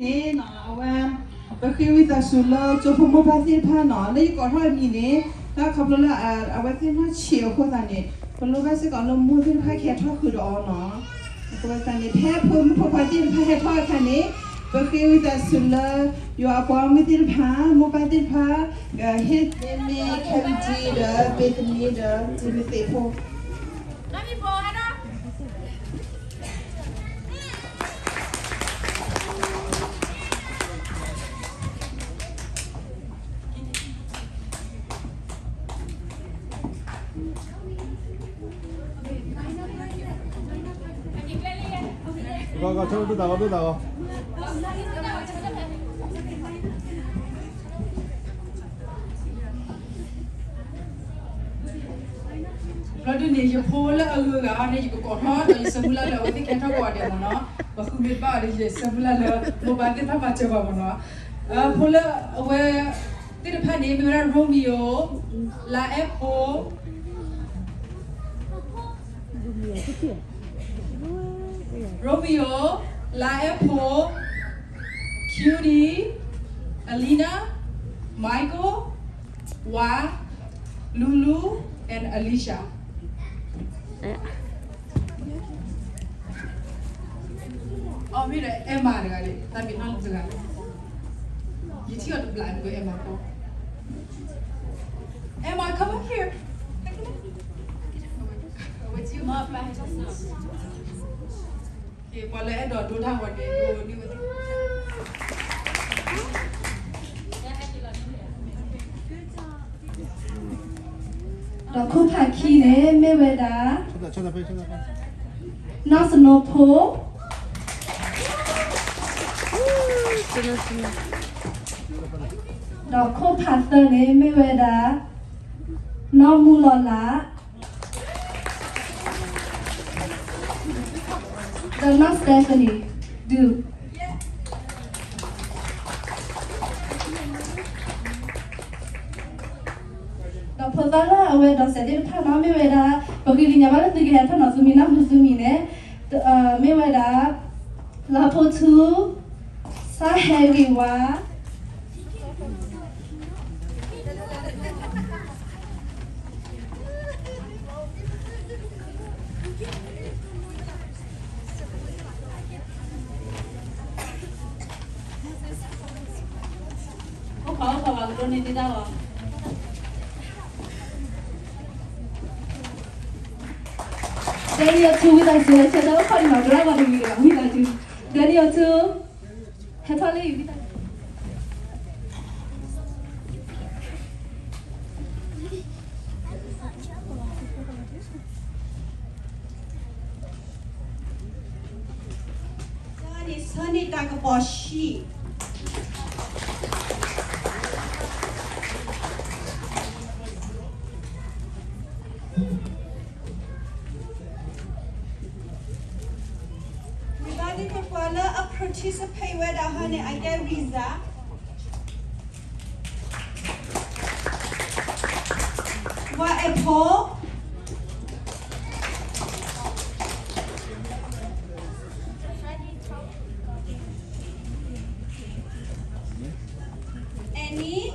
န့ၣ်နီၤ အဝဲ ပဃ့ဝံသးစူၤလၢကၠိဖိမိၢ်ပၢ်သ့ၣ်တဖၣ်နီၤ လၢယကိးထီၣ်အမံၤန့ၣ် တၢ်ခီဖျိလၢအဝဲသ့ၣ်နီၢ်ဆံးအဃိသတးန့ၣ် ပလိၣ်ဘၣ်စ့ၢ်ကီးလၢမိၢ်သ့ၣ်တဖၣ်ကဟဲထီၣ်ဃုာ်ဒီးအီၤနီၤ. အဃိသတးန့ၣ် ဖဲဖိမုၣ်ဖိခွါသ့ၣ်တဖၣ်ဟဲထီၣ်အခါန့ၣ် ပဃ့ဝံသးစူၤလၢ ယွၤအပှၤဂီၢ်မုၢ်သ့ၣ်တဖၣ် မိၢ်ပၢ်သ့ၣ်တဖၣ် ကဟ့ၣ်မ့မ့ၢ် Kennedy ဒီး Bethany ဒီး Timothy ဖိ ဘျီဒုန့ၣ် ယဖိလၢအဂုၤအဂၤဟီန့ၣ် ယကကိးထီၣ်ဒီးယဆၢမုၢ်လၢ်လၢအဝဲသ့ၣ်ကဟဲထီၣ်ကိးဂၤဒဲးမ့ၢ်နီၤ, ပဃုမ့ၢ်တဘၣ်အီၤဒီး ယဆၢမုၢ်လၢ်လၢ မိၢ်ပၢ်သ့ၣ်တဖၣ်မၤစၢၤပှၤမ့ၢ်နီၤ. ဖိလၢအဝဲသ့ၣ်တဖၣ်န့ၣ် မ့ၢ်ဝဲဒၣ် Romeo လါအဲၣ်ဖိ Romeo လါအဲၣ်ဖိ Cutie Alina Michael ဝါ Lulu and Alicia အီၤမ့ၢ်ဒီး Emma တဂၤန့ၣ် တၢ်မ့ၢ်နီၢ်တဂၤ ယထံၣ်အီၤတဘျီ Emma ဖိ Emma, come up here. ပှၤလၢအဲၣ်ဒိးဒိတၢ်ဂီၤန့ၣ် ဒိန့ၢ်ဝဲ ဒီးခိၣ်ဖးခံန့ၣ် မ့ၢ်ဝဲဒၣ် နီၢ်စနိဖိ ဒီးခိၣ်ဖးသၢန့ၣ် မ့ၢ်ဝဲဒၣ် နီၢ်မူလီၤလး ဒီးနီၢ် Stephanie ဒု ဒီးဖိသၣ်လၢအဝဲဒိးစဲးသ့ၣ်တဖၣ်နီၤ မ့ၢ်ဝဲဒၣ် ပဂံၢ်လံညါဘၣ်လၢသုကဟဲထီၣ်နီၤ သုမံၤနၢ်ဟူသုမံၤန့ၣ် မ့ၢ်ဝဲဒၣ် လါဖိထူ စၢ်ဟဲဂ့ၤဝါ အိၣ်ခိးအိၣ်ခိးဘၣ်ကဒိးန့ၢ်သ့တၢ်ဂီၤ Daniel ထူ ဝံသးစူၤ ဆၢထၢၣ်အိၣ်ခိးန့ၣ်မၤကရၢ်ဂီၤတမံၤဒီး ဝံသးစူၤ Daniel ထူ ဟဲထီၣ်လၢအံၤ ဝံသးစူၤ န့ၣ်ဆၢန့ၢ်တၢ်ကပီၤဆံး ဝံၤဘၣ်ဒ်န့ၣ် ပှၤလၢအ participate ဝဲဒၣ်ဟီန့ၣ် I get visa ဝါအဲၣ်ဖိ Annie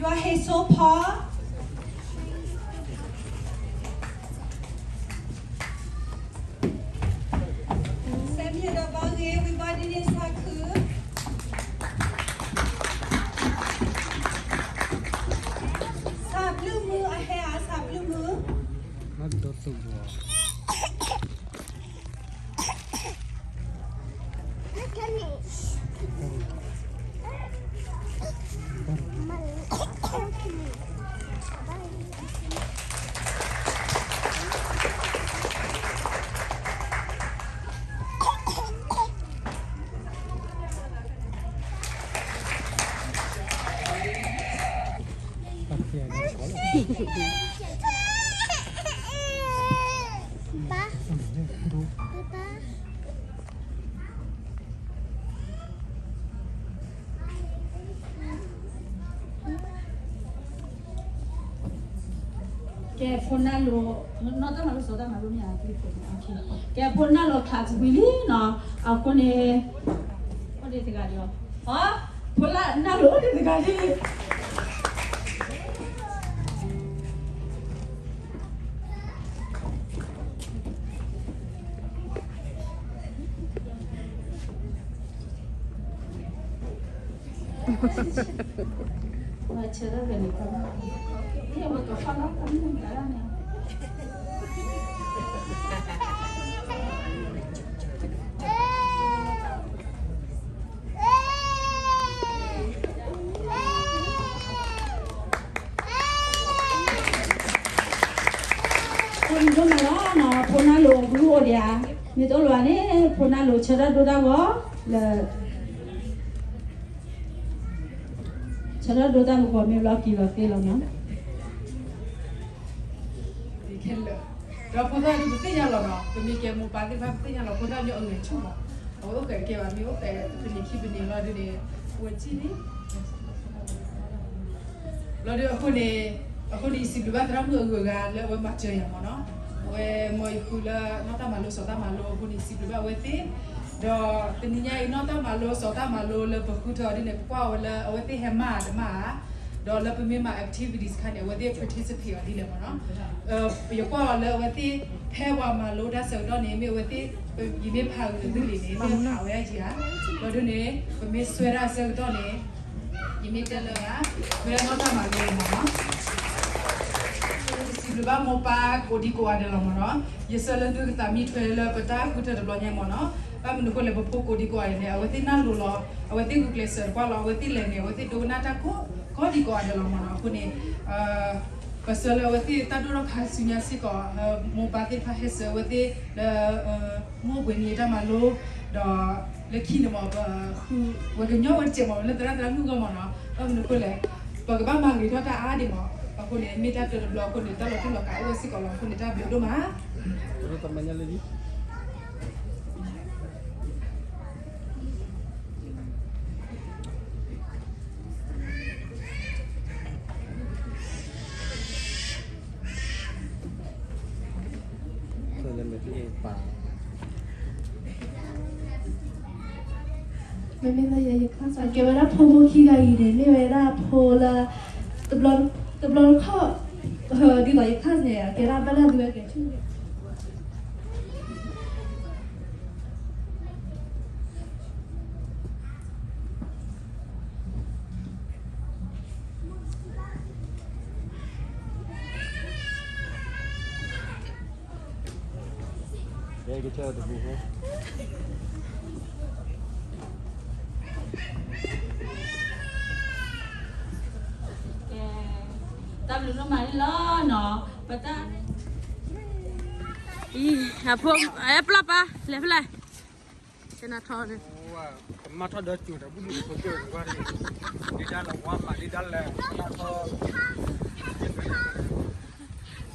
ယွၤဟ့ၣ်စိဖီ စဲမံၤဒီးဘီဂ့ၤ ဝံၤဘၣ်ဒ်န့ၣ် စၢ်ခု စၢ်ဘျုးမုၢ် အဟဲဧါ စၢ်ဘျုးမုၢ် ကဲ ဖိနၢ်လိၤ, နီၢ်တၢ်မၤလိစီၤတၢ်မၤလိမ့ၢ်ဧါ, ကဲ ဖိနၢ်လိၤ class ဝံၤလံနီၤ, အဃိန့ၣ် အိၣ်ဒံးတဂၤဒီး, ဖိနၢ်လိၤအိၣ်ဒံးတဂၤလံ. ဖိနၢ်လိၤ ဖိနၢ်လိၤ အကလုၢ်အိၣ်ဒံးဧါ, မ့ၢ်တအိၣ်လၢၤန့ၣ် ဖိနၢ်လိၤ ဆၢထၢၣ်ဒိတၢ်ဂီၤလၢ ဆၢထၢၣ်ဒိတၢ်ဂီၤမ့ၢ်ဘျီက့ၤလီၤသ့လီၤနီၤ. ခဲလၢာ်, ဒီးဖိသၣ်ဒုးပသ့ၣ်ညါလီၤနီၤ, ပမ့ၢ်ကဲမိၢ်ပၢ်သ့ၣ်တဖၣ် ပသ့ၣ်ညါလီၤ ဖိသၣ်ညါအဂဲၤဆူၣ်မး, အဝဲအိၣ်ဃဲးတကဲဘၣ် မ့ၢ်အိၣ်ဃဲးတနံၤခံပနံၤလီၤဒုးန့ၣ် ဝဲကံၣ်လံ လီၤဒုးအဃိန့ၣ်, အဃိန့ၣ် ယစံးဘျုးဘၣ်သရၣ်မုၣ်အဂုၤအဂၤလၢအဝဲမၤစၢၤယၤမးနီၤ, အဝဲမ့ၢ်ယဃုလၢနီၢ်တၢ်မၤလိစီၤတၢ်မၤလိအဃိန့ၣ် ယစံးဘျုးဘၣ်အဝဲသ့ၣ်, ဒီးတနံၤညါအံၤ နီၢ်တၢ်မၤလိစီၤတၢ်မၤလိလၢပဃုထၢအီၤဒ်န့ၣ် ပကွၢ်ဝဲလၢအဝဲသ့ၣ်ဟဲမၤတမၤဧါ, ဒီးလၢပမ့ၢ်မၤ activities ခါန့ၣ် အဝဲသ့ၣ် participate အီၤဒ်လဲၣ်မးနီၤ, ယကွၢ်အီၤလၢအဝဲသ့ၣ် ဖဲပှၤမၤလိတၢ်ဆၢကတီၢ်န့ၣ် မ့ၢ်အဝဲသ့ၣ်, ယမ့ၢ်ဖးဂ့ၤသုလံာ်န့ၣ် မ့ၢ်ဖးဝဲဒၣ်ယၤ, ဒီးဒ်န့ၣ် ပမ့ၢ်စွဲဒၣ်အဆၢကတီၢ်န့ၣ် ယမ့ၢ်တဲလၢဧါ, မ့ၢ်ဒၣ်နီၢ်တၢ်မၤလိမးနီၤ, ယစံးဘျုးဘၣ်မိၢ်ပၢ်ကိးဒံကိးဂၤဒဲးလီၤမးနီၤ, ယဆၢလၢသုကသးမံထွဲလၢပတၢ်ဃုထၢတဘျီညါမးနီၤ, ဘၣ်မနုၤအဃိလဲၣ် ပဖိကိးဒံကိးဂၤဒဲးန့ၣ် အဝဲသ့ၣ်နၢ်လိၤလီၤ, အဝဲသ့ၣ်ဂုာ်ကျဲးစၢးတပှၢ်လီၤ, အဝဲသ့ၣ်လဲၤန့ၣ် အဝဲသ့ၣ်ဒိကနၣ်တၢ်ကိးဒံကိးဂၤဒဲးလီၤမးနီၤ, အဃိန့ၣ် ပဆၢလၢအဝဲသ့ၣ်တၢ်ဒိၣ်ထီၣ်ခါဆူညါစ့ၢ်ကီး, မိၢ်ပၢ်သ့ၣ်တဖၣ်ဟဲဆှၢအဝဲသ့ၣ်လၢ မိၢ်ပှဲၤနံၤတၢ်မၤလိ, ဒီးလၢခံန့ၣ်မး ပဃုဝဲကညီဝဲတစဲးမး လၢသရၣ်သရၣ်မုၣ်အဂီၢ်မးနီၤ, ဘၣ်မနုၤအဃိလဲၣ်, ပကဘၣ်မၤဂ့ၤထီၣ်တၢ်အါဒံးမး, အဃိန့ၣ် မ့ၢ်တၢ်တၢတဘျီအဃိန့ၣ် တၢ်လီၤတူာ်လီၤကာ်အိၣ်ဝဲစ့ၢ်ကီးလီၤ, အဃိန့ၣ် တၢ်ဘျုးဒိၣ်မး မ့မ့ၢ်လၢယ ယ class ကဲဝဲဒၣ်ဖိမိၢ်ခံဂၤအံၤန့ၣ် မ့ၢ်ဝဲဒၣ်ဖိလၢ တဘျီ တဘျီတခီၣ် ဒ်သိးယ class န့ၣ် ကဲဒၣ်ဘၣ်လၢသုဝဲကဲဆူၣ် ကဲ ကဲ တၢ်ဘျုးဒိၣ်မးန့ၣ်လီၤနီၤ, ပတၢ် အံၤ အဖိ အဲ ပျီပၢ် လဲၤဖဲလဲၣ် ကနၣ်ထီၣ်န့ၣ် ကမၣ်ထီၣ်ဒီးစူၤဒီး ဘူၣ်ဒူၣ်ဖိကၢၢ်ဝါန့ၣ် ဒ်ဒၣ်လၢဝါမး ဒ်ဒၣ်လၢ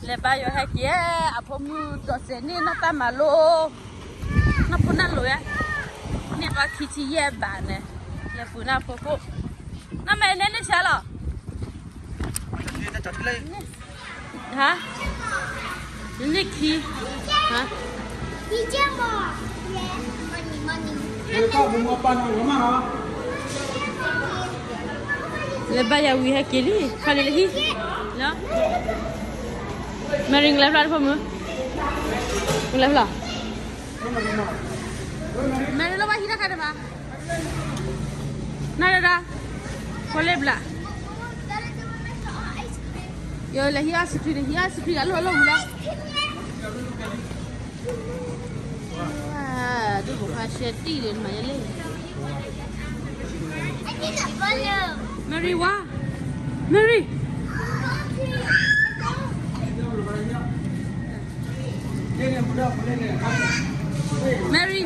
လဲၤဘါယွၤဟဲက့ၤ အဖိမုၣ်ဒီးစဲးန့ၣ် နီၢ်တၢ်မၤလိ နီၢ်ဖိနၢ်လိၤဝဲ န့ၢ်ဘၣ်ခံဆံယဲၢ်ဘးန့ၣ် လဲၤပူၤနၢ်ဖိခိၣ် နမဲာ်န့ၣ်န့ၣ်ဆါလီၤ ဟါ နံၣ်ခံ ဟါ လဲၤဘါယွၤဝံၤဟဲက့ၤလံ ခါလံလၢဟံၣ် လီၤ Mary လဲၤဖျါတဖိမုၣ် လဲၤဖျါ Mary လၢဘၣ်ဟံၣ်တၢ်ခါတမး နၤဒၣ် ဖိလ့ဘျး ယလဲၤဟံး ice cream န့ၣ် ဟံး ice cream အလိၣ်အလိၣ်မူလီၤ ဒိၣ်ဘိခွါရှဲတံၢ်လံမးယလဲၣ် Mary ဝါ Mary Mary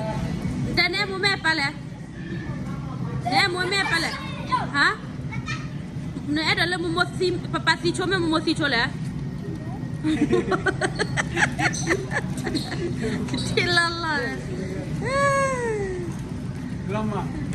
တဲနဲမိၢ်မဲာ်ပၢ်လဲၣ် နဲမိၢ်မဲာ်ပၢ်လဲၣ် ဟါ နအဲၣ်ဒိးလၢမိၢ်မိၢ်သံ ပပၢ်သံဆိ မ့ၢ်မိၢ်မိၢ်သံဆိလဲၣ် ထံလီၤလီၤ လီၤမး